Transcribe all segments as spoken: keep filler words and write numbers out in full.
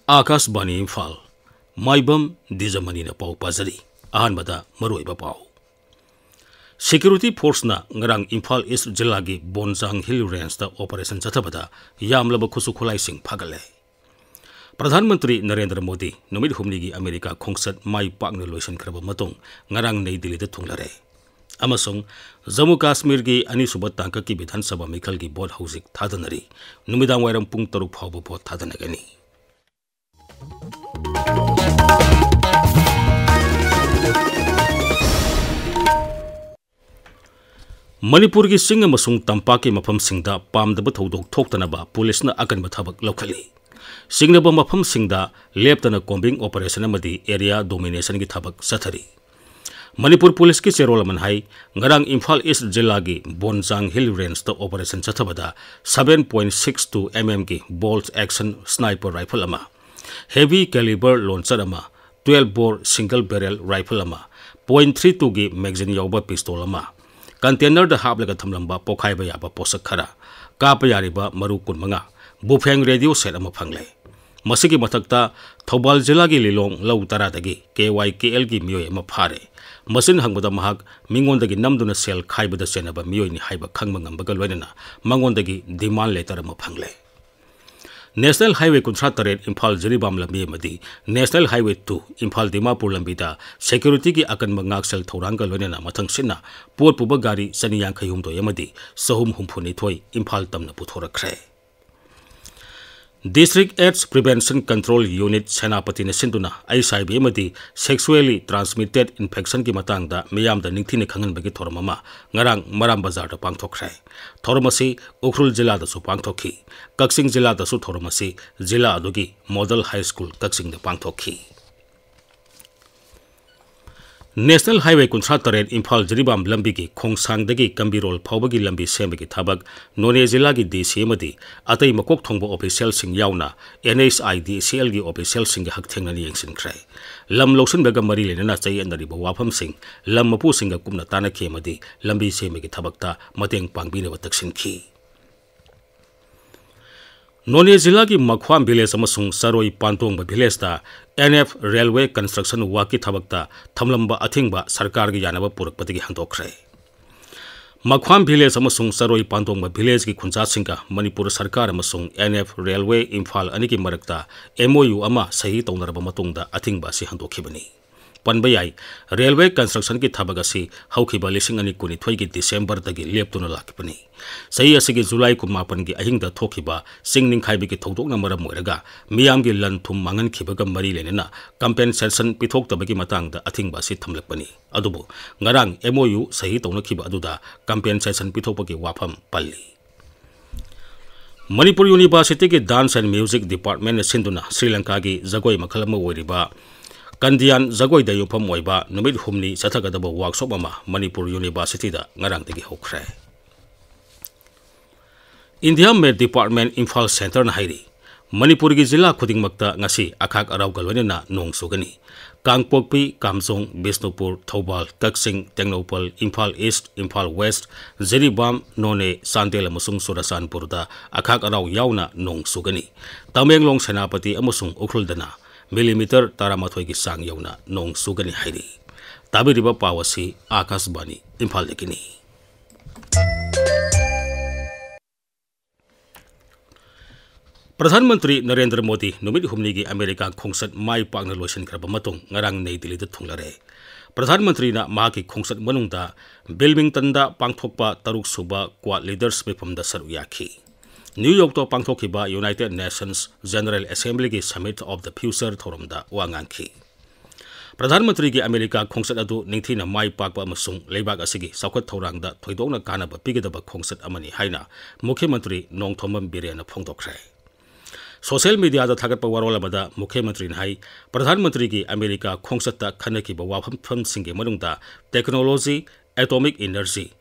ꯑꯥꯀꯥꯁꯕꯥꯅꯤ ꯏꯝꯐꯥꯜ, ꯃꯥꯏꯕꯝ ꯗꯤꯖꯃꯅꯤꯅ ꯄꯥꯎ ꯄꯥꯖꯔꯤ꯫ ꯑꯍꯥꯟꯕꯗ ꯃꯔꯨꯑꯣꯏꯕ ꯄꯥꯎ꯫ Security Forceꯅ ꯉꯔꯥꯡ ꯏꯝꯐꯥꯜ ꯏꯁ꯭ꯠ ꯖꯤꯂꯥꯒꯤ ꯕꯣꯟꯖꯥꯡ ꯍꯤꯜ ꯔꯦꯟꯖꯇ ꯑꯣꯄꯔꯦꯁꯟ ꯆꯠꯊꯕꯗ ꯌꯥꯝꯂꯕ ꯈꯨꯠꯁꯨ ꯈꯨꯠꯂꯥꯏꯁꯤꯡ ꯐꯥꯒꯠꯂꯦ꯫ ꯄ꯭ꯔꯙꯥꯟ ꯃꯟꯇ꯭ꯔꯤ ꯅꯔꯦꯟꯗ꯭ꯔ ꯃꯣꯗꯤ ꯅꯨꯃꯤꯠ ꯍꯨꯝꯅꯤꯒꯤ ꯑꯃꯦꯔꯤꯀꯥ ꯈꯣꯡꯆꯠ ꯃꯥꯏ ꯄꯥꯛꯅ ꯂꯣꯏꯁꯤꯟꯈ꯭ꯔꯕ ꯃꯇꯨꯡ ꯉꯔꯥꯡ ꯅꯩ ꯗꯤꯜꯂꯤꯗ ꯊꯨꯡꯂꯔꯦ꯫ ꯑꯃꯁꯨꯡ ꯖꯝꯃꯨ ꯀꯥꯁꯃꯤꯔꯒꯤ ꯑꯅꯤꯁꯨꯕ ꯇꯥꯡꯀꯛꯀꯤ ꯕꯤꯙꯥꯟ ꯁꯚꯥ ꯃꯤꯈꯜꯒꯤ ꯚꯣꯠ ꯍꯧꯖꯤꯛ ꯊꯥꯗꯅꯔꯤ꯫ ꯅꯨꯃꯤꯗꯥꯡ ꯋꯥꯏꯔꯝ ꯄꯨꯡ ꯇꯔꯨꯛ ꯐꯥꯎꯕ ꯚꯣꯠ ꯊꯥꯗꯅꯒꯅꯤ꯫ ꯃꯅꯤꯄꯨꯔꯒꯤ ꯆꯤꯡ ꯑꯃꯁꯨꯡ ꯇꯝꯄꯥꯛꯀꯤ ꯃꯐꯝꯁꯤꯡꯗ ꯄꯥꯝꯗꯕ ꯊꯧꯗꯣꯛ ꯊꯣꯛꯇꯅꯕ ꯄꯨꯂꯤꯁꯅ ꯑꯀꯟꯕ ꯊꯕꯛ ꯂꯧꯈꯠꯂꯤ꯫ ꯆꯤꯡꯅꯕ ꯃꯐꯝꯁꯤꯡꯗ ꯂꯦꯞꯇꯅ combing operation ꯑꯃꯗꯤ area dominationꯒꯤ ꯊꯕꯛ ꯆꯠꯊꯔꯤ꯫ ꯃꯅꯤꯄꯨꯔ ꯄꯨꯂꯤꯁꯀꯤ ꯆꯦꯔꯣꯜ ꯑꯃꯅ ꯍꯥꯏ, ꯉꯔꯥꯡ ꯏꯝꯐꯥꯜ ꯏꯁ꯭ꯠ ꯖꯤꯂꯥꯒꯤ ꯕꯣꯟꯖꯥꯡ ꯍꯤꯜ ꯔꯦꯟꯖꯇ ꯑꯣꯄꯔꯦꯁꯟ ꯆꯠꯊꯕꯗ seven point six two mmꯒꯤ bolt action sniper rifle ꯑꯃ, heavy caliber launcher ꯑꯃ, twelve bore single barrel rifle ꯑꯃ, point three twoꯒꯤ magazine ꯌꯥꯎꯕ pistol ꯑꯃ, containerꯗ ꯍꯥꯞꯂꯒ ꯊꯝꯂꯝꯕ ꯄꯣꯈꯥꯏꯕ ꯌꯥꯕ ꯄꯣꯠꯁꯛ ꯈꯔ, ꯀꯥꯞꯄ ꯌꯥꯔꯤꯕ ꯃꯔꯨ ꯀꯨꯟꯃꯉꯥ, ꯕꯨꯐꯦꯡ radio set ꯑꯃ ꯐꯪꯂꯦ꯫ ꯃꯁꯤꯒꯤ ꯃꯊꯛꯇ ꯊꯧꯕꯥꯜ ꯖꯤꯂꯥꯒꯤ ꯂꯤꯂꯣꯡ ꯂꯧ ꯇꯔꯥꯗꯒꯤ KYKLꯒꯤ ꯃꯤꯑꯣꯏ ꯑꯃ ꯐꯥꯔꯦ꯫ ꯃꯆꯤꯟ ꯍꯪꯕꯗ ꯃꯍꯥꯛ ꯃꯤꯉꯣꯟꯗꯒꯤ ꯅꯝꯗꯨꯅ ꯁꯦꯜ ꯈꯥꯏꯕꯗ ꯆꯦꯟꯅꯕ ꯃꯤꯑꯣꯏꯅꯤ ꯍꯥꯏꯕ ꯈꯪꯕ ꯉꯝꯕꯒ ꯂꯣꯏꯅꯅ ꯃꯉꯣꯟꯗꯒꯤ demand letter ꯑꯃ ꯐꯪꯂꯦ꯫ National Highway ꯀꯨꯟꯊ꯭ꯔꯥ ꯇꯔꯦꯠ ꯏꯝꯐꯥꯜ ꯖꯤꯔꯤꯕꯥꯝ ꯂꯝꯕꯤ ꯑꯃꯗꯤ National Highway two Imphal Dimapur ꯂꯝꯕꯤꯗ securityꯒꯤ ꯑꯀꯟꯕ ꯉꯥꯛꯁꯦꯜ ꯊꯧꯔꯥꯡꯒ ꯂꯣꯏꯅꯅ ꯃꯊꯪꯁꯤꯠꯅ ꯄꯣꯠ ꯄꯨꯕ ꯒꯥꯔꯤ ꯆꯅꯤ ꯌꯥꯡꯈꯩ ꯍꯨꯝꯗꯣꯏ ꯑꯃꯗꯤ ꯆꯍꯨꯝ ꯍꯨꯝꯐꯨ ꯅꯤꯊꯣꯏ ꯏꯝꯐꯥꯜ ꯇꯝꯅ ꯄꯨꯊꯣꯔꯛꯈ꯭ꯔꯦ꯫ District AIDS Prevention Control Unit ꯁꯦꯅꯥꯄꯇꯤꯅ ꯁꯤꯟꯗꯨꯅ HIV ꯑꯃꯗꯤ sexually transmitted infectionꯒꯤ ꯃꯇꯥꯡꯗ ꯃꯤꯌꯥꯝꯗ ꯅꯤꯡꯊꯤꯅ ꯈꯪꯍꯟꯕꯒꯤ ꯊꯧꯔꯝ ꯑꯃ ꯉꯔꯥꯡ ꯃꯔꯥꯝ ꯕꯖꯥꯔꯗ ꯄꯥꯡꯊꯣꯛꯈ꯭ꯔꯦ꯫ ꯊꯧꯔꯝ ꯑꯁꯤ ꯎꯈ꯭ꯔꯨꯜ ꯖꯤꯂꯥꯗꯁꯨ ꯄꯥꯡꯊꯣꯛꯈꯤ꯫ ꯀꯛꯆꯤꯡ ꯖꯤꯂꯥꯗꯁꯨ ꯊꯧꯔꯝ ꯑꯁꯤ ꯖꯤꯂꯥ ꯑꯗꯨꯒꯤ Model High School ꯀꯛꯆꯤꯡꯗ ꯄꯥꯡꯊꯣꯛꯈꯤ꯫ National Highway ꯀꯨꯟꯊ꯭ꯔꯥ ꯇꯔꯦꯠ ꯏꯝꯐꯥꯜ ꯖꯤꯔꯤꯕꯥꯝ ꯂꯝꯕꯤꯒꯤ ꯈꯣꯡꯁꯥꯡꯗꯒꯤ ꯀꯝꯕꯤꯔꯣꯜ ꯐꯥꯎꯕꯒꯤ ꯂꯝꯕꯤ ꯁꯦꯝꯕꯒꯤ ꯊꯕꯛ ꯅꯣꯅꯦ ꯖꯤꯂꯥꯒꯤ DC ꯑꯃꯗꯤ ꯑꯇꯩ ꯃꯀꯣꯛ ꯊꯣꯡꯕ officialꯁꯤꯡ ꯌꯥꯎꯅ NHIDCLꯒꯤ officialꯁꯤꯡꯒ ꯍꯛꯊꯦꯡꯅꯅ ꯌꯦꯡꯁꯤꯟꯈ꯭ꯔꯦ꯫ ꯂꯝ ꯂꯧꯁꯤꯟꯕꯒ ꯃꯔꯤ ꯂꯩꯅꯅ ꯆꯌꯦꯠꯅꯔꯤꯕ ꯋꯥꯐꯝꯁꯤꯡ ꯂꯝ ꯃꯄꯨꯁꯤꯡꯒ ꯀꯨꯞꯅ ꯇꯥꯟꯅꯈꯤ ꯑꯃꯗꯤ ꯂꯝꯕꯤ ꯁꯦꯝꯕꯒꯤ ꯊꯕꯛꯇ ꯃꯇꯦꯡ ꯄꯥꯡꯕꯤꯅꯕ ꯇꯛꯁꯤꯟꯈꯤ꯫ ꯅꯣꯅꯦ ꯖꯤꯂꯥꯒꯤ ꯃꯈ꯭ꯋꯥꯝ ꯚꯤꯂꯦꯖ ꯑꯃꯁꯨꯡ ꯆꯔꯣꯏ ꯄꯥꯟꯇꯣꯡꯕ ꯚꯤꯂꯦꯖꯇ N F railway construction workꯀꯤ ꯊꯕꯛꯇ ꯊꯝꯂꯝꯕ ꯑꯊꯤꯡꯕ ꯁꯔꯀꯥꯔꯒꯤ ꯌꯥꯅꯕ ꯄꯨꯔꯛꯄꯗꯒꯤ ꯍꯟꯗꯣꯛꯈ꯭ꯔꯦ꯫ ꯃꯈ꯭ꯋꯥꯝ ꯚꯤꯂꯦꯖ ꯑꯃꯁꯨꯡ ꯆꯔꯣꯏ ꯄꯥꯟꯇꯣꯡꯕ ꯚꯤꯂꯦꯖꯀꯤ ꯈꯨꯟꯖꯥꯁꯤꯡꯒ ꯃꯅꯤꯄꯨꯔ ꯁꯔꯀꯥꯔ ꯑꯃꯁꯨꯡ N F railway ꯏꯝꯐꯥꯜ ꯑꯅꯤꯒꯤ ꯃꯔꯛꯇ M O U ꯑꯃ ꯁꯍꯤ ꯇꯧꯅꯔꯕ ꯃꯇꯨꯡꯗ ꯑꯊꯤꯡꯕ ꯑꯁꯤ ꯍꯟꯗꯣꯛꯈꯤꯕꯅꯤ꯫ ꯄꯟꯕ ꯌꯥꯏ, railway constructionꯒꯤ ꯊꯕꯛ ꯑꯁꯤ ꯍꯧꯈꯤꯕ ꯂꯤꯁꯤꯡ ꯑꯅꯤ ꯀꯨꯟꯅꯤꯊꯣꯏꯒꯤ ꯗꯤꯁꯦꯝꯕꯔꯗꯒꯤ ꯂꯦꯞꯇꯨꯅ ꯂꯥꯛꯈꯤꯕꯅꯤ꯫ ꯆꯍꯤ ꯑꯁꯤꯒꯤ ꯖꯨꯂꯥꯏ ꯀꯨꯟꯃꯥꯄꯟꯒꯤ ꯑꯍꯤꯡꯗ ꯊꯣꯛꯈꯤꯕ ꯆꯤꯡ ꯅꯤꯡꯈꯥꯏꯕꯒꯤ ꯊꯧꯗꯣꯛꯅ ꯃꯔꯝ ꯑꯣꯏꯔꯒ ꯃꯤꯌꯥꯝꯒꯤ ꯂꯟ ꯊꯨꯝ ꯃꯥꯡꯍꯟꯈꯤꯕꯒ ꯃꯔꯤ ꯂꯩꯅꯅ compensation ꯄꯤꯊꯣꯛꯇꯕꯒꯤ ꯃꯇꯥꯡꯗ ꯑꯊꯤꯡꯕ ꯑꯁꯤ ꯊꯝꯂꯛꯄꯅꯤ꯫ ꯑꯗꯨꯕꯨ ꯉꯔꯥꯡ M O U ꯁꯍꯤ ꯇꯧꯅꯈꯤꯕ ꯑꯗꯨꯗ compensation ꯄꯤꯊꯣꯛꯄꯒꯤ ꯋꯥꯐꯝ ꯄꯜꯂꯤ꯫ ꯃꯅꯤꯄꯨꯔ Universityꯒꯤ Dance and Music Departmentꯅ ꯁꯤꯟꯗꯨꯅ ꯁ꯭ꯔꯤ ꯂꯪꯀꯥꯒꯤ ꯖꯒꯣꯏ ꯃꯈꯜ ꯑꯃ ꯑꯣꯏꯔꯤꯕ ꯀꯟꯗꯤꯌꯥꯟ ꯖꯒꯣꯏꯗ ꯌꯨꯝꯐꯝ ꯑꯣꯏꯕ ꯅꯨꯃꯤꯠ ꯍꯨꯝꯅꯤ ꯆꯠꯊꯒꯗꯕ workshop ꯑꯃ ꯃꯅꯤꯄꯨꯔ Universityꯗ ꯉꯔꯥꯡꯗꯒꯤ ꯍꯧꯈ꯭ꯔꯦ꯫ India Met Department ꯏꯝꯐꯥꯜ Centreꯅ ꯍꯥꯏꯔꯤ, ꯃꯅꯤꯄꯨꯔꯒꯤ ꯖꯤꯂꯥ ꯈꯨꯗꯤꯡꯃꯛꯇ ꯉꯁꯤ ꯑꯈꯥꯛ ꯑꯔꯥꯎꯒ ꯂꯣꯏꯅꯅ ꯅꯣꯡ ꯆꯨꯒꯅꯤ꯫ ꯀꯥꯡꯄꯣꯛꯄꯤ, ꯀꯥꯝꯖꯣꯡ, ꯕꯤꯁꯅꯨꯄꯨꯔ, ꯊꯧꯕꯥꯜ, ꯀꯛꯆꯤꯡ, ꯇꯦꯡꯅꯧꯄꯜ, ꯏꯝꯐꯥꯜ East, ꯏꯝꯐꯥꯜ West, ꯖꯤꯔꯤꯕꯥꯝ, ꯅꯣꯅꯦ, ꯆꯥꯟꯗꯦꯜ ꯑꯃꯁꯨꯡ ꯆꯨꯔꯆꯥꯟꯄꯨꯔꯗ ꯑꯈꯥꯛ ꯑꯔꯥꯎ ꯌꯥꯎꯅ ꯅꯣꯡ ꯆꯨꯒꯅꯤ꯫ ꯇꯃꯦꯡꯂꯣꯡ, ꯁꯦꯅꯥꯄꯇꯤ ꯑꯃꯁꯨꯡ ꯎꯈ꯭ꯔꯨꯜꯗꯅ millimeter ꯇꯔꯥꯃꯥꯊꯣꯏꯒꯤ ꯆꯥꯡ ꯌꯧꯅ ꯅꯣꯡ ꯆꯨꯒꯅꯤ ꯍꯥꯏꯔꯤ꯫ ꯇꯥꯕꯤꯔꯤꯕ ꯄꯥꯎ ꯑꯁꯤ ꯑꯥꯀꯥꯁꯕꯥꯅꯤ ꯏꯝꯐꯥꯜꯗꯒꯤꯅꯤ꯫ ꯄ꯭ꯔꯙꯥꯟ ꯃꯟꯇ꯭ꯔꯤ ꯅꯔꯦꯟꯗ꯭ꯔ ꯃꯣꯗꯤ ꯅꯨꯃꯤꯠ ꯍꯨꯝꯅꯤꯒꯤ ꯑꯃꯦꯔꯤꯀꯥ ꯈꯣꯡꯆꯠ ꯃꯥꯏ ꯄꯥꯛꯅ ꯂꯣꯏꯁꯤꯟꯈ꯭ꯔꯕ ꯃꯇꯨꯡ ꯉꯔꯥꯡ ꯅꯩ ꯗꯤꯜꯂꯤꯗ ꯊꯨꯡꯂꯔꯦ꯫ ꯄ꯭ꯔꯙꯥꯟ ꯃꯟꯇ꯭ꯔꯤꯅ ꯃꯍꯥꯛꯀꯤ ꯈꯣꯡꯆꯠ ꯃꯅꯨꯡꯗ ꯕꯤꯜꯃꯤꯡꯇꯟꯗ ꯄꯥꯡꯊꯣꯛꯄ ꯇꯔꯨꯛ ꯁꯨꯕ Quad Leaders ꯃꯤꯐꯝꯗ ꯁꯔꯨꯛ ꯌꯥꯈꯤ꯫ ꯅ꯭ꯌꯨ ꯌꯣꯔꯛꯇ ꯄꯥꯡꯊꯣꯛꯈꯤꯕ United Nations General Assemblyꯒꯤ Summit of the Future ꯊꯧꯔꯝꯗ ꯋꯥ ꯉꯥꯡꯈꯤ꯫ ꯄ꯭ꯔꯙꯥꯟ ꯃꯟꯇ꯭ꯔꯤꯒꯤ ꯑꯃꯦꯔꯤꯀꯥ ꯈꯣꯡꯆꯠ ꯑꯗꯨ ꯅꯤꯡꯊꯤꯅ ꯃꯥꯏ ꯄꯥꯛꯄ ꯑꯃꯁꯨꯡ ꯂꯩꯕꯥꯛ ꯑꯁꯤꯒꯤ ꯆꯥꯎꯈꯠ ꯊꯧꯔꯥꯡꯗ ꯊꯣꯏꯗꯣꯛꯅ ꯀꯥꯟꯅꯕ ꯄꯤꯒꯗꯕ ꯈꯣꯡꯆꯠ ꯑꯃꯅꯤ ꯍꯥꯏꯅ ꯃꯨꯈ꯭ꯌ ꯃꯟꯇ꯭ꯔꯤ ꯅꯣꯡꯊꯣꯝꯕꯝ ꯕꯤꯔꯦꯟꯅ ꯐꯣꯡꯗꯣꯛꯈ꯭ꯔꯦ꯫ Social mediaꯗ ꯊꯥꯒꯠꯄ ꯋꯥꯔꯣꯜ ꯑꯃꯗ ꯃꯨꯈ꯭ꯌ ꯃꯟꯇ꯭ꯔꯤꯅ ꯍꯥꯏ, ꯄ꯭ꯔꯙꯥꯟ ꯃꯟꯇ꯭ꯔꯤꯒꯤ ꯑꯃꯦꯔꯤꯀꯥ ꯈꯣꯡꯆꯠꯇ ꯈꯟꯅꯈꯤꯕ ꯋꯥꯐꯝꯁꯤꯡꯒꯤ ꯃꯅꯨꯡꯗ technology, atomic energy,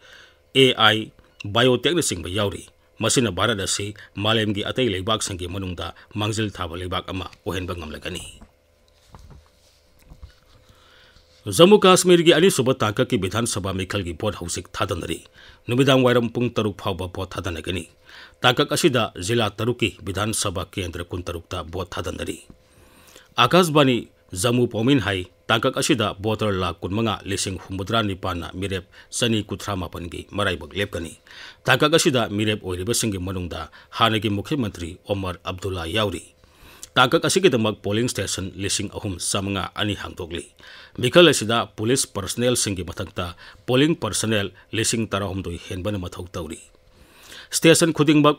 A I, biotechꯅꯆꯤꯡꯕ ꯌꯥꯎꯔꯤ꯫ ꯃꯁꯤꯅ ꯚꯥꯔꯠ ꯑꯁꯤ ꯃꯥꯂꯦꯝꯒꯤ ꯑꯇꯩ ꯂꯩꯕꯥꯛꯁꯤꯡꯒꯤ ꯃꯅꯨꯡꯗ ꯃꯥꯡꯖꯤꯜ ꯊꯥꯕ ꯂꯩꯕꯥꯛ ꯑꯃ ꯑꯣꯏꯍꯟꯕ ꯉꯝꯂꯒꯅꯤ꯫ ꯖꯝꯃꯨ ꯀꯥꯁꯃꯤꯔꯒꯤ ꯑꯅꯤꯁꯨꯕ ꯇꯥꯡꯀꯛꯀꯤ ꯕꯤꯙꯥꯟ ꯁꯚꯥ ꯃꯤꯈꯜꯒꯤ ꯚꯣꯠ ꯍꯧꯖꯤꯛ ꯊꯥꯗꯅꯔꯤ꯫ ꯅꯨꯃꯤꯗꯥꯡ ꯋꯥꯏꯔꯝ ꯄꯨꯡ ꯇꯔꯨꯛ ꯐꯥꯎꯕ ꯚꯣꯠ ꯊꯥꯗꯅꯒꯅꯤ꯫ ꯇꯥꯡꯀꯛ ꯑꯁꯤꯗ ꯖꯤꯂꯥ ꯇꯔꯨꯛꯀꯤ ꯕꯤꯙꯥꯟ ꯁꯚꯥ ꯀꯦꯟꯗ꯭ꯔ ꯀꯨꯟꯇꯔꯨꯛꯇ ꯚꯣꯠ ꯊꯥꯗꯅꯔꯤ꯫ ꯑꯥꯀꯥꯁꯕꯥꯅꯤ ꯖꯝꯃꯨ ꯄꯥꯎꯃꯤꯅ ꯍꯥꯏ, ꯇꯥꯡꯀꯛ ꯑꯁꯤꯗ ꯚꯣꯇꯔ ꯂꯥꯈ ꯀꯨꯟꯃꯉꯥ ꯂꯤꯁꯤꯡ ꯍꯨꯝꯐꯨꯇꯔꯥ ꯅꯤꯄꯥꯟꯅ ꯃꯤꯔꯦꯞ ꯆꯅꯤ ꯀꯨꯟꯊ꯭ꯔꯥ ꯃꯥꯄꯟꯒꯤ ꯃꯔꯥꯏꯕꯛ ꯂꯦꯞꯀꯅꯤ꯫ ꯇꯥꯡꯀꯛ ꯑꯁꯤꯗ ꯃꯤꯔꯦꯞ ꯑꯣꯏꯔꯤꯕꯁꯤꯡꯒꯤ ꯃꯅꯨꯡꯗ ꯍꯥꯟꯅꯒꯤ ꯃꯨꯈ꯭ꯌ ꯃꯟꯇ꯭ꯔꯤ ꯑꯣꯃꯔ ꯑꯕꯗꯨꯜꯂꯥ ꯌꯥꯎꯔꯤ꯫ ꯇꯥꯡꯀꯛ ꯑꯁꯤꯒꯤꯗꯃꯛ ꯄꯣꯂꯤꯡ ꯁ꯭ꯇꯦꯁꯟ ꯂꯤꯁꯤꯡ ꯑꯍꯨꯝ ꯆꯥꯃꯉꯥ ꯑꯅꯤ ꯍꯥꯡꯗꯣꯛꯂꯤ꯫ ꯃꯤꯈꯜ ꯑꯁꯤꯗ ꯄꯨꯂꯤꯁ ꯄꯔꯁꯅꯦꯜꯁꯤꯡꯒꯤ ꯃꯊꯛꯇ ꯄꯣꯂꯤꯡ ꯄꯔꯁꯅꯦꯜ ꯂꯤꯁꯤꯡ ꯇꯔꯥꯍꯨꯝꯗꯣꯏ ꯍꯦꯟꯕꯅ ꯃꯊꯧ ꯇꯧꯔꯤ꯫ ꯁ꯭ꯇꯦꯁꯟ ꯈꯨꯗꯤꯡꯃꯛ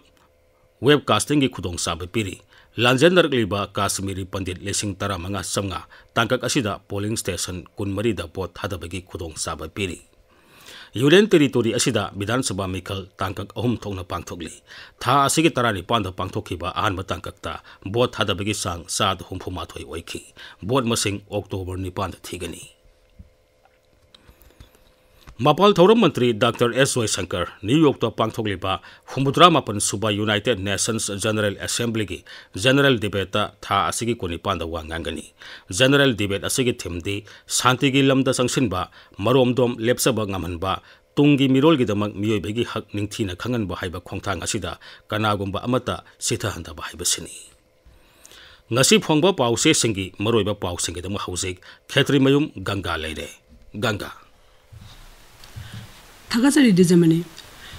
ꯋꯦꯕ ꯀꯥꯁꯇꯤꯡꯒꯤ ꯈꯨꯗꯣꯡꯆꯥꯕ ꯄꯤꯔꯤ꯫ ꯂꯥꯟꯖꯦꯟꯅꯔꯛꯂꯤꯕ ꯀꯥꯁꯃꯤꯔꯤ ꯄꯟꯗꯤꯠ ꯂꯤꯁꯤꯡ ꯇꯔꯥꯃꯉꯥ ꯆꯥꯃꯉꯥ ꯇꯥꯡꯀꯛ ꯑꯁꯤꯗ ꯄꯣꯂꯤꯡ ꯁ꯭ꯇꯦꯁꯟ ꯀꯨꯟꯃꯔꯤꯗ ꯚꯣꯠ ꯊꯥꯗꯕꯒꯤ ꯈꯨꯗꯣꯡꯆꯥꯕ ꯄꯤꯔꯤ꯫ ꯌꯨꯅꯤꯌꯟ ꯇꯦꯔꯤꯇꯣꯔꯤ ꯑꯁꯤꯗ ꯕꯤꯙꯥꯟ ꯁꯚꯥ ꯃꯤꯈꯜ ꯇꯥꯡꯀꯛ ꯑꯍꯨꯝ ꯊꯣꯛꯅ ꯄꯥꯡꯊꯣꯛꯂꯤ꯫ ꯊꯥ ꯑꯁꯤꯒꯤ ꯇꯔꯥꯅꯤꯄꯥꯟꯗ ꯄꯥꯡꯊꯣꯛꯈꯤꯕ ꯑꯍꯥꯟꯕ ꯇꯥꯡꯀꯛꯇ ꯚꯣꯠ ꯊꯥꯗꯕꯒꯤ ꯆꯥꯡ ꯆꯥꯗ ꯍꯨꯝꯐꯨ ꯃꯥꯊꯣꯏ ꯑꯣꯏꯈꯤ꯫ ꯚꯣꯠ ꯃꯁꯤꯡ ꯑꯣꯛꯇꯣꯕꯔ ꯅꯤꯄꯥꯟꯗ ꯊꯤꯒꯅꯤ꯫ ꯃꯄꯥꯜ ꯊꯧꯔꯝ ꯃꯟꯇ꯭ꯔꯤ ꯗꯥꯛꯇꯔ ꯑꯦꯁ ꯖꯣꯏꯁꯪꯀꯔ ꯅ꯭ꯌꯨ ꯌꯣꯔꯛꯇ ꯄꯥꯡꯊꯣꯛꯂꯤꯕ ꯍꯨꯝꯐꯨꯇꯔꯥ ꯃꯥꯄꯟ ꯁꯨꯕ ꯌꯨꯅꯥꯏꯇꯦꯗ ꯅꯦꯁꯟꯁ ꯖꯦꯅꯔꯦꯜ ꯑꯦꯁꯦꯝꯕ꯭ꯂꯤꯒꯤ ꯖꯦꯅꯔꯦꯜ ꯗꯤꯕꯦꯠꯇ ꯊꯥ ꯑꯁꯤꯒꯤ ꯀꯨꯟꯅꯤꯄꯥꯟꯗ ꯋꯥ ꯉꯥꯡꯒꯅꯤ꯫ ꯖꯦꯅꯔꯦꯜ ꯗꯤꯕꯦꯠ ꯑꯁꯤꯒꯤ ꯊꯤꯝꯗꯤ ꯁꯥꯟꯇꯤꯒꯤ ꯂꯝꯗ ꯆꯪꯁꯤꯟꯕ, ꯃꯔꯣꯝꯗꯣꯝ ꯂꯦꯞꯆꯕ ꯉꯝꯍꯟꯕ, ꯇꯨꯡꯒꯤ ꯃꯤꯔꯣꯜꯒꯤꯗꯃꯛ ꯃꯤꯑꯣꯏꯕꯒꯤ ꯍꯛ ꯅꯤꯡꯊꯤꯅ ꯈꯪꯍꯟꯕ ꯍꯥꯏꯕ ꯈꯣꯡꯊꯥꯡ ꯑꯁꯤꯗ ꯀꯅꯥꯒꯨꯝꯕ ꯑꯃꯠꯇ ꯁꯤꯊꯍꯟꯗꯕ ꯍꯥꯏꯕꯁꯤꯅꯤ꯫ ꯉꯁꯤ ꯐꯣꯡꯕ ꯄꯥꯎꯆꯦꯁꯤꯡꯒꯤ ꯃꯔꯨꯑꯣꯏꯕ ꯄꯥꯎꯁꯤꯡꯒꯤꯗꯃꯛ ꯍꯧꯖꯤꯛ ꯈꯦꯇ꯭ꯔꯤꯃꯌꯨꯝ ꯒꯪꯒꯥ ꯂꯩꯔꯦ꯫ ꯒꯪꯒꯥ꯫ ꯊꯥꯒꯠꯆꯔꯤ ꯗꯤꯖꯃꯅꯤ꯫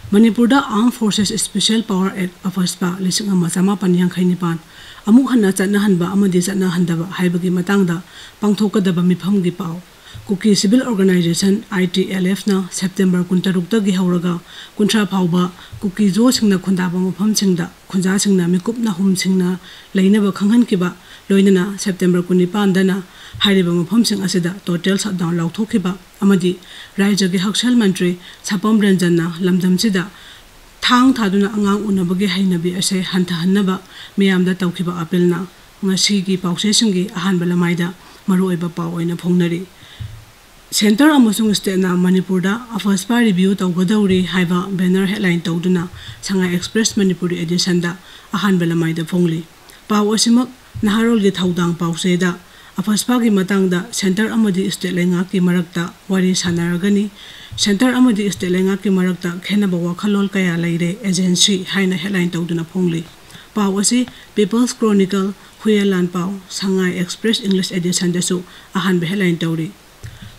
ꯃꯅꯤꯄꯨꯔꯗ Armed Forces Special Power Act, ꯑꯐꯁꯄꯥ, ꯂꯤꯁꯤꯡ ꯑꯃ ꯆꯃꯥꯄꯟ ꯌꯥꯡꯈꯩ ꯅꯤꯄꯥꯟ ꯑꯃꯨꯛ ꯍꯟꯅ ꯆꯠꯅꯍꯟꯕ ꯑꯃꯗꯤ ꯆꯠꯅꯍꯟꯗꯕ ꯍꯥꯏꯕꯒꯤ ꯃꯇꯥꯡꯗ ꯄꯥꯡꯊꯣꯛꯀꯗꯕ ꯃꯤꯐꯝꯒꯤ ꯄꯥꯎ꯫ ꯀꯨꯀꯤ Civil Organisation, I T L F, ꯅ ꯁꯦꯞꯇꯦꯝꯕꯔ ꯀꯨꯟꯇꯔꯨꯛꯇꯒꯤ ꯍꯧꯔꯒ ꯀꯨꯟꯊ꯭ꯔꯥ ꯐꯥꯎꯕ ꯀꯨꯀꯤ ꯖꯣꯁꯤꯡꯅ ꯈꯨꯟꯗꯥꯕ ꯃꯐꯝꯁꯤꯡꯗ ꯈꯨꯟꯖꯥꯁꯤꯡꯅ ꯃꯤꯀꯨꯞ ꯅꯥꯍꯨꯝꯁꯤꯡꯅ ꯂꯩꯅꯕ ꯈꯪꯍꯟꯈꯤꯕ, ꯂꯣꯏꯅꯅ ꯁꯦꯞꯇꯦꯝꯕꯔ ꯀꯨꯟꯅꯤꯄꯥꯟꯗꯅ ꯍꯥꯏꯔꯤꯕ ꯃꯐꯝꯁꯤꯡ ꯑꯁꯤꯗ total shutdown ꯂꯥꯎꯊꯣꯛꯈꯤꯕ ꯑꯃꯗꯤ ꯔꯥꯖ꯭ꯌꯒꯤ ꯍꯛꯁꯦꯜ ꯃꯟꯇ꯭ꯔꯤ ꯁꯥꯄꯝ ꯔꯟꯖꯟꯅ ꯂꯝꯗꯝꯁꯤꯗ ꯊꯥꯡ ꯊꯥꯗꯨꯅ ꯑꯉꯥꯡ ꯎꯅꯕꯒꯤ ꯍꯩꯅꯕꯤ ꯑꯁꯦ ꯍꯟꯊꯍꯟꯅꯕ ꯃꯤꯌꯥꯝꯗ ꯇꯧꯈꯤꯕ ꯑꯥꯄꯤꯜꯅ ꯉꯁꯤꯒꯤ ꯄꯥꯎꯆꯦꯁꯤꯡꯒꯤ ꯑꯍꯥꯟꯕ ꯂꯃꯥꯏꯗ ꯃꯔꯨꯑꯣꯏꯕ ꯄꯥꯎ ꯑꯣꯏꯅ ꯐꯣꯡꯅꯔꯤ꯫ ꯁꯦꯟꯇꯔ ꯑꯃꯁꯨꯡ ꯁ꯭ꯇꯦꯠꯅ ꯃꯅꯤꯄꯨꯔꯗ ꯑꯐꯁꯄꯥ review ꯇꯧꯒꯗꯧꯔꯤ ꯍꯥꯏꯕ banner headline ꯇꯧꯗꯨꯅ ꯁꯉꯥꯏ ꯑꯦꯛꯁꯄ꯭ꯔꯦꯁ ꯃꯅꯤꯄꯨꯔꯤ edition ꯗ ꯑꯍꯥꯟꯕ ꯂꯃꯥꯏꯗ ꯐꯣꯡꯂꯤ꯫ ꯄꯥꯎ ꯑꯁꯤꯃꯛ ꯅꯍꯥꯔꯣꯜꯒꯤ ꯊꯧꯗꯥꯡ ꯄꯥꯎꯆꯦꯗ ꯑꯐꯁꯄꯥꯒꯤ ꯃꯇꯥꯡꯗ ꯁꯦꯟꯇꯔ ꯑꯃꯗꯤ ꯁ꯭ꯇꯦꯠ ꯂꯩꯉꯥꯛꯀꯤ ꯃꯔꯛꯇ ꯋꯥꯔꯤ ꯁꯥꯟꯅꯔꯒꯅꯤ꯫ ꯁꯦꯟꯇꯔ ꯑꯃꯗꯤ ꯁ꯭ꯇꯦꯠ ꯂꯩꯉꯥꯛꯀꯤ ꯃꯔꯛꯇ ꯈꯦꯟꯅꯕ ꯋꯥꯈꯜꯂꯣꯟ ꯀꯌꯥ ꯂꯩꯔꯦ, ꯑꯦꯖꯦꯟꯁꯤ ꯍꯥꯏꯅ ꯍꯦꯗꯂꯥꯏꯟ ꯇꯧꯗꯨꯅ ꯐꯣꯡꯂꯤ꯫ ꯄꯥꯎ ꯑꯁꯤ People's Chronicle, ꯍꯨꯌꯦꯟ ꯂꯥꯟꯄꯥꯎ, ꯁꯉꯥꯏ ꯑꯦꯛꯁꯄ꯭ꯔꯦꯁ ꯏꯪꯂꯤꯁ ꯑꯦꯗꯤꯁꯟꯗꯁꯨ ꯑꯍꯥꯟꯕ ꯍꯦꯗꯂꯥꯏꯟ ꯇꯧꯔꯤ꯫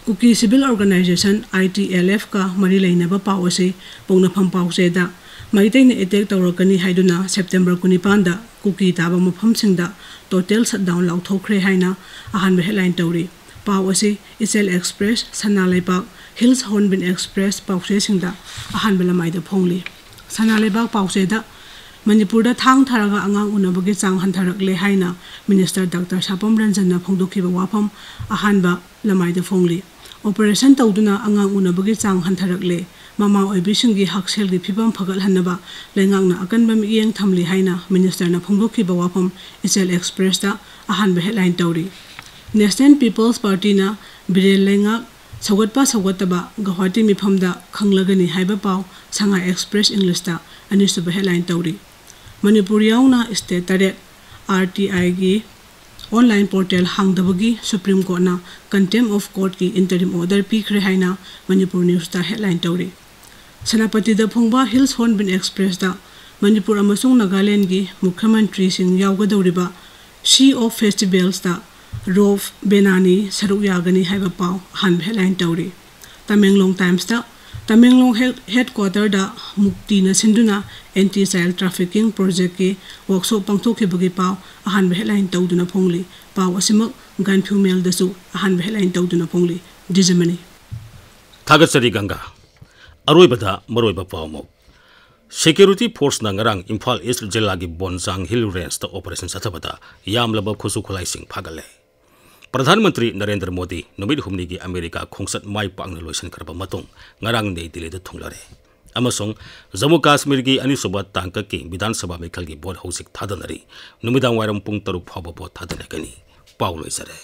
ꯀꯨꯀꯤ ꯁꯤꯚꯤꯜ ꯑꯣꯔꯒꯅꯥꯏꯖꯦꯁꯟ, ꯑꯥꯏ ꯇꯤ ꯑꯦꯜ ꯑꯦꯐꯀ ꯃꯔꯤ ꯂꯩꯅꯕ ꯄꯥꯎ ꯑꯁꯤ ꯄꯣꯛꯅꯐꯝ ꯄꯥꯎꯆꯦꯗ ꯃꯩꯇꯩꯅ ꯑꯦꯇꯦꯛ ꯇꯧꯔꯛꯀꯅꯤ ꯍꯥꯏꯗꯨꯅ ꯁꯦꯞꯇꯦꯝꯕꯔ ꯀꯨꯟꯅꯤꯄꯥꯟꯗ ꯀꯨꯀꯤ ꯇꯥꯕ ꯃꯐꯝꯁꯤꯡꯗ ꯇꯣꯇꯦꯜ ꯁꯠꯗꯥꯎꯟ ꯂꯥꯎꯊꯣꯛꯈ꯭ꯔꯦ ꯍꯥꯏꯅ ꯑꯍꯥꯟꯕ ꯍꯦꯗꯂꯥꯏꯟ ꯇꯧꯔꯤ꯫ ꯄꯥꯎ ꯑꯁꯤ ꯏꯆꯦꯜ ꯑꯦꯛꯁꯄ꯭ꯔꯦꯁ, ꯁꯅꯥ ꯂꯩꯕꯥꯛ, ꯍꯤꯜꯁ ꯍꯣꯔꯟꯕꯤꯜ ꯑꯦꯛꯁꯄ꯭ꯔꯦꯁ ꯄꯥꯎꯆꯦꯁꯤꯡꯗ ꯑꯍꯥꯟꯕ ꯂꯃꯥꯏꯗ ꯐꯣꯡꯂꯤ꯫ ꯁꯅꯥ ꯂꯩꯕꯥꯛ ꯄꯥꯎꯆꯦꯗ ꯃꯅꯤꯄꯨꯔꯗ ꯊꯥꯡ ꯊꯥꯔꯒ ꯑꯉꯥꯡ ꯎꯅꯕꯒꯤ ꯆꯥꯡ ꯍꯟꯊꯔꯛꯂꯦ ꯍꯥꯏꯅ ꯃꯤꯅꯤꯁꯇꯔ ꯗꯥꯛꯇꯔ ꯁꯥꯄꯝ ꯔꯟꯖꯟꯅ ꯐꯣꯡꯗꯣꯛꯈꯤꯕ ꯋꯥꯐꯝ ꯑꯍꯥꯟꯕ ꯂꯃꯥꯏꯗ ꯐꯣꯡꯂꯤ꯫ ꯑꯣꯄꯔꯦꯁꯟ ꯇꯧꯗꯨꯅ ꯑꯉꯥꯡ ꯎꯅꯕꯒꯤ ꯆꯥꯡ ꯍꯟꯊꯔꯛꯂꯦ꯫ ꯃꯃꯥ ꯑꯣꯏꯕꯤꯁꯤꯡꯒꯤ ꯍꯛꯁꯦꯜꯒꯤ ꯐꯤꯕꯝ ꯐꯒꯠꯍꯟꯅꯕ ꯂꯩꯉꯥꯛꯅ ꯑꯀꯟꯕ ꯃꯤꯠꯌꯦꯡ ꯊꯝꯂꯤ ꯍꯥꯏꯅ ꯃꯤꯅꯤꯁꯇꯔꯅ ꯐꯣꯡꯗꯣꯛꯈꯤꯕ ꯋꯥꯐꯝ ꯏꯆꯦꯜ ꯑꯦꯛꯁꯄ꯭ꯔꯦꯁꯇ ꯑꯍꯥꯟꯕ ꯍꯦꯗꯂꯥꯏꯟ ꯇꯧꯔꯤ꯫ ꯅꯦꯁꯅꯦꯜ ꯄꯤꯄꯜꯁ ꯄꯥꯔꯇꯤꯅ ꯕꯤꯔꯦꯟ ꯂꯩꯉꯥꯛ ꯁꯧꯒꯠꯄ ꯁꯧꯒꯠꯇꯕ ꯒꯧꯍꯥꯇꯤ ꯃꯤꯐꯝꯗ ꯈꯪꯂꯒꯅꯤ ꯍꯥꯏꯕ ꯄꯥꯎ ꯁꯉꯥꯏ ꯑꯦꯛꯁꯄ꯭ꯔꯦꯁ ꯏꯪꯂꯤꯁꯇ ꯑꯅꯤꯁꯨꯕ ꯍꯦꯗꯂꯥꯏꯟ ꯇꯧꯔꯤ꯫ ꯃꯅꯤꯄꯨꯔ ꯌꯥꯎꯅ ꯁ꯭ꯇꯦꯠ ꯇꯔꯦꯠ ꯑꯥꯔ ꯇꯤ ꯑꯥꯏꯒꯤ ꯑꯣꯟꯂꯥꯏꯟ ꯄꯣꯔꯇꯦꯜ ꯍꯥꯡꯗꯕꯒꯤ ꯁꯨꯄ꯭ꯔꯤꯝ ꯀꯣꯔꯠꯅ ꯀꯟꯇꯦꯝ ꯑꯣꯐ ꯀꯣꯔꯠꯀꯤ ꯏꯟꯇꯔꯤꯝ ꯑꯣꯔꯗꯔ ꯄꯤꯈ꯭ꯔꯦ ꯍꯥꯏꯅ ꯃꯅꯤꯄꯨꯔ ꯅ꯭ꯌꯨꯁꯇ ꯍꯦꯗꯂꯥꯏꯟ ꯇꯧꯔꯤ꯫ ꯁꯦꯅꯥꯄꯇꯤꯗ ꯐꯣꯡꯕ ꯍꯤꯜꯁ ꯍꯣꯔꯟꯕꯤꯜ ꯑꯦꯛꯁꯄ꯭ꯔꯦꯁꯇ ꯃꯅꯤꯄꯨꯔ ꯑꯃꯁꯨꯡ ꯅꯥꯒꯥꯂꯦꯟꯒꯤ ꯃꯨꯈ꯭ꯌ ꯃꯟꯇ꯭ꯔꯤꯁꯤꯡ ꯌꯥꯎꯒꯗꯧꯔꯤꯕ ꯁꯤ ꯑꯣꯐ ꯐꯦꯁꯇꯤꯚꯦꯜꯁꯇ ꯔꯣꯐ ꯕꯦꯅꯥꯅꯤ ꯁꯔꯨꯛ ꯌꯥꯒꯅꯤ ꯍꯥꯏꯕ ꯄꯥꯎ ꯑꯍꯥꯟꯕ ꯍꯦꯗꯂꯥꯏꯟ ꯇꯧꯔꯤ꯫ ꯇꯃꯦꯡꯂꯣꯡ ꯇꯥꯏꯝꯁꯇ ꯇꯃꯦꯡꯂꯣꯡ ꯍꯦꯗ, ꯍꯦꯗꯀ꯭ꯋꯥꯇꯔꯗ ꯃꯨꯛꯇꯤꯅ ꯁꯤꯟꯗꯨꯅ ꯑꯦꯟꯇꯤ ꯆꯥꯏꯜ ꯇ꯭ꯔꯥꯐꯤꯀꯤꯡ ꯄ꯭ꯔꯣꯖꯦꯛꯀꯤ ꯋꯥꯛꯁꯣꯞ ꯄꯥꯡꯊꯣꯛꯈꯤꯕꯒꯤ ꯄꯥꯎ ꯑꯍꯥꯟꯕ ꯍꯦꯗꯂꯥꯏꯟ ꯇꯧꯗꯨꯅ ꯐꯣꯡꯂꯤ꯫ ꯄꯥꯎ ꯑꯁꯤꯃꯛ ꯒꯥꯟꯐ꯭ꯌꯨ ꯃꯦꯜꯗꯁꯨ ꯑꯍꯥꯟꯕ ꯍꯦꯗꯂꯥꯏꯟ ꯇꯧꯗꯨꯅ ꯐꯣꯡꯂꯤ꯫ ꯗꯤꯖꯃꯅꯤ꯫ ꯊꯥꯒꯠꯆꯔꯤ ꯒꯪꯒꯥ꯫ ꯑꯔꯣꯏꯕꯗ ꯃꯔꯨꯑꯣꯏꯕ ꯄꯥꯎ ꯑꯃꯨꯛ꯫ ꯁꯦꯀ꯭ꯌꯨꯔꯤꯇꯤ ꯐꯣꯔꯁꯅ ꯉꯔꯥꯡ ꯏꯝꯐꯥꯜ ꯏꯁ ꯖꯤꯂꯥꯒꯤ ꯕꯣꯟꯖꯥꯡ ꯍꯤꯜ ꯔꯦꯟꯖꯇ ꯑꯣꯄꯔꯦꯁꯟ ꯆꯠꯊꯕꯗ ꯌꯥꯝꯂꯕ ꯈꯨꯠꯁꯨ ꯈꯨꯠꯂꯥꯏꯁꯤꯡ ꯐꯥꯒꯠꯂꯦ꯫ ꯄ꯭ꯔꯙꯥꯟ ꯃꯟꯇ꯭ꯔꯤ ꯅꯔꯦꯟꯗ꯭ꯔ ꯃꯣꯗꯤ ꯅꯨꯃꯤꯠ ꯍꯨꯝꯅꯤꯒꯤ ꯑꯃꯦꯔꯤꯀꯥ ꯈꯣꯡꯆꯠ ꯃꯥꯏ ꯄꯥꯛꯅ ꯂꯣꯏꯁꯤꯟꯈ꯭ꯔꯕ ꯃꯇꯨꯡ ꯉꯔꯥꯡ ꯅꯩ ꯗꯤꯜꯂꯤꯗ ꯊꯨꯡꯂꯔꯦ ꯑꯃꯁꯨꯡ ꯖꯝꯃꯨ ꯀꯥꯁꯃꯤꯔꯒꯤ ꯑꯅꯤꯁꯨꯕ ꯇꯥꯡꯀꯛꯀꯤ ꯕꯤꯙꯥꯟ ꯁꯚꯥ ꯃꯤꯈꯜꯒꯤ ꯚꯣꯠ ꯍꯧꯖꯤꯛ ꯊꯥꯗꯅꯔꯤ꯫ ꯅꯨꯃꯤꯗꯥꯡ ꯋꯥꯏꯔꯝ ꯄꯨꯡ ꯇꯔꯨꯛ ꯐꯥꯎꯕ ꯚꯣꯠ ꯊꯥꯗꯅꯒꯅꯤ꯫ ꯄꯥꯎ ꯂꯣꯏꯖꯔꯦ꯫